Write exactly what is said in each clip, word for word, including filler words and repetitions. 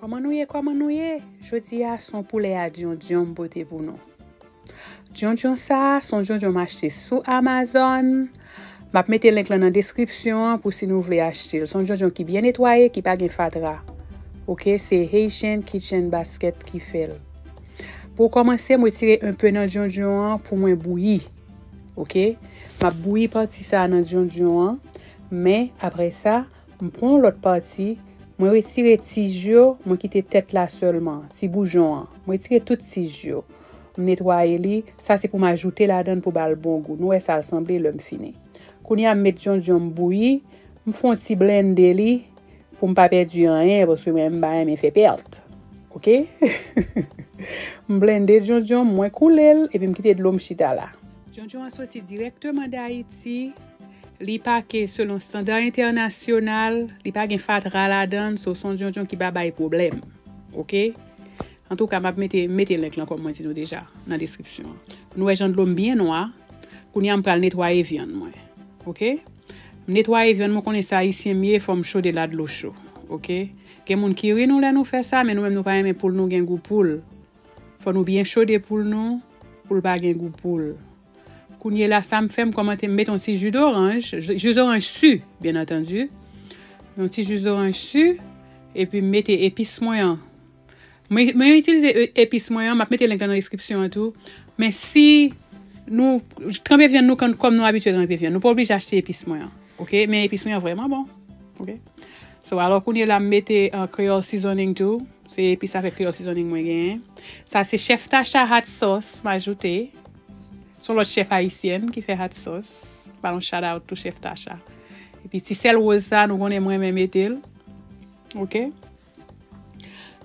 Kòman nou ye, kòman nou ye? Jodi a, se yon poulè a dyondyon m pote pou nou. Dyondyon sa a, se yon dyondyon m achte sou Amazon. M ap mete link lan nan deskripsyon an pou si nou vle achte l. Se yon dyondyon ki byen netwaye, ki pa gen fatra. Oke, se Haitian Kitchen Basket ki fè l. Pou kòmanse, m retire enpe nan dyondyon an pou mwen bouyi. Oke? M ap bouyi pati sa a nan dyondyon an, men apre sa, m pran yon lòt pati, mwen retire tij yo, mwen kite tèt la sèlman, ti boujon an. Mwen retire tout tij yo. M netwaye li, sa se pou m ajoute ladan l pou ba l bon gou. Nou wè sa l sanble lè m fini. Kounye a, m met dyondyon m bouyi, m fè yon ti blende li, pou m pa pèdi anyen, paske mwen, m pa renmen fè pèt. Oke? M blende dyondyon, mwen koule l, epi m kite dlo m chita la. Dyondyon an soti dirèkteman d Ayiti, li pake selon estanda entènasyonal, li pa gen fatra ladan l, so se yon dyondyon ki pa bay pwoblèm. Oke? Antouka, m ap mete, mete link lan, kòm mwen di nou deja, nan deskripsyon an. Nou wè jan dlo m byen nwa, kounye a m pral netwaye vyann mwen. Oke? M netwaye vyann mwen, konnen se ayisyen m ye, fò m chode l a dlo cho. Oke? Gen moun ki ri nou lè nou fè sa, men nou menm nou pa renmen poul nou gen gou poul. Fò nou byen chode poul nou, pou l pa gen gou poul. Kounye la, sa m fè, m kòmante, m mete yon ti ji doranj, ji, ji zoranj si, byen antandi. Yon ti ji zoranj si, epi m mete epis mwen an. Mwen, mwen itilize e-, epis mwen an, m ap mete link lan nan deskripsyon an tou. Men si nou tranpe vyann nou kan-, kòm nou abitye tranpe vyann, nou pa oblije achte epis mwen an. Oke? Men epis mwen an vrèman bon. Oke? So, alò kounye la, m mete, uh, Creole Seasoning tou. Se epis avèk Creole Seasoning mwen genyen. Sa se Chef Tasha Hot Sauce m ajoute. Se yon lòt chèf ayisyèn ki fè hot sauce. Ba yon shout out to Chef Tasha. Epi ti sèl woz sa, nou konnen mwen renmen mete l. Oke?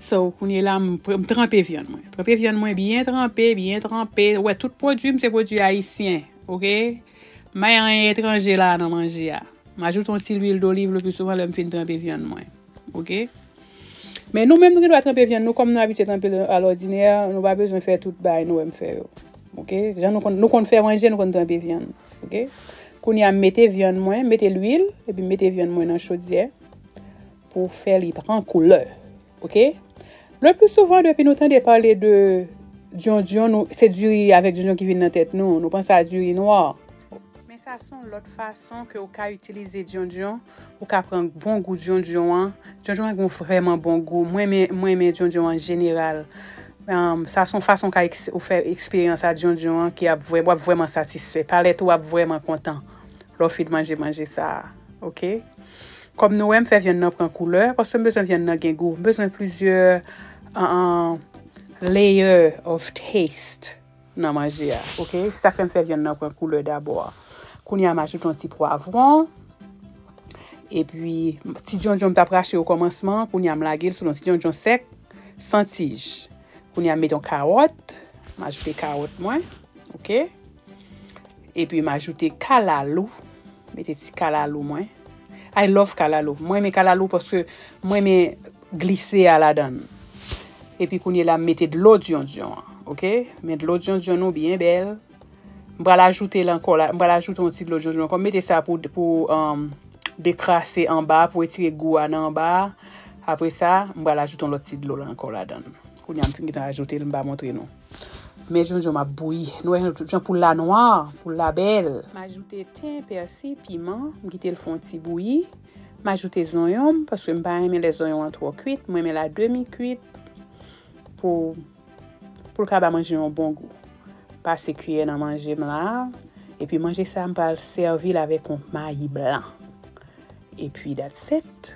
So, kounye la, m, m tranpe vyann mwen. Tranpe vyann mwen byen tranpe, byen tranpe. Ou wè, tout pwodui m, se pwodui ayisyen. Oke? M pa anyen etranje la nan manje a. M ajoute yon ti lwil doliv le pli souvan lè m fin tranpe vyann mwen. Oke? Men nou menm, nou gen dwa tranpe vyann nou kòm nou abitye tranpe l alòdinè. Nou pa bezwen fè tout bagay nou wè m fè yo. Oke? Jan nou konn, nou konn fè manje, nou konn tranpe vyann. Oke? Kounye a, m mete vyann mwen, mete lwil, epi m mete vyann mwen nan chodyè pou fè li pran koulè. Oke? Le pli souvan, depi nou tande pale de dyondyon, nou, se diri avèk dyondyon ki vin nan tèt nou. Nou panse a diri nwa. Men sa se yon lòt fason ke w ka itilize dyondyon. Ou ka pran bon gou dyondyon an. Dyondyon an gen vrèman bon gou. Mwen renmen, mwen renmen dyondyon an jeneral. Um, sa se yon fason w ka eks-, ou fè eksperyans a dyondyon an ki ap vrè-, w ap vrèman satisfè. Palèt ou ap vrèman kontan lè w fin manje manje sa a. Oke? Kòm nou wè, m fè vyann nan pran koulè, paske m bezwen vyann nan gen gou. M bezwen plizyè, uh, uh, layer of taste nan manje a, oke? Sa fè m fè vyann nan pran koulè dabò a. Kounye a, m ajoute yon ti pwavwon. Epi, ti dyondyon m t ap rache o kòmansman, kounye a, m lage l sou yon ti dyondyon sèk, san tij. Kounye a, m mete yon kawòt. M ajoute kawòt mwen. Oke? Epi m ajoute kalalou. Mete ti kalalou mwen. I love kalalou. Mwen renmen kalalou paske mwen renmen glise a ladan l. Epi kounye la, m mete dlo dyondyon an. Oke? Men dlo dyondyon nou byen bèl. M pral ajoute l ankò la. M pral ajoute yon ti dlo dyondyon ankò. M mete sa pou, pou, um, dekrase anba, pou retire gou a nan anba a. Apre sa, m pral ajoute yon lòt ti dlo la ankò ladan l. Kounye a m fin gentan ajoute l, m pa montre nou. Men dyondyon m ap bouyi. Nou wè jan poul la nwa, poul la bèl. M ajoute ten, pèsi, piman, m kite l fè yon ti bouyi. M ajoute zonyon m, paske m pa renmen lè zonyon an twò kwit, m renmen l a demi kwit pou, pou l ka ba manje yon bon gou. Pase kiyè nan manje m la, epi manje sa a m pral sèvi l avèk yon mayi blan. Epi that's it.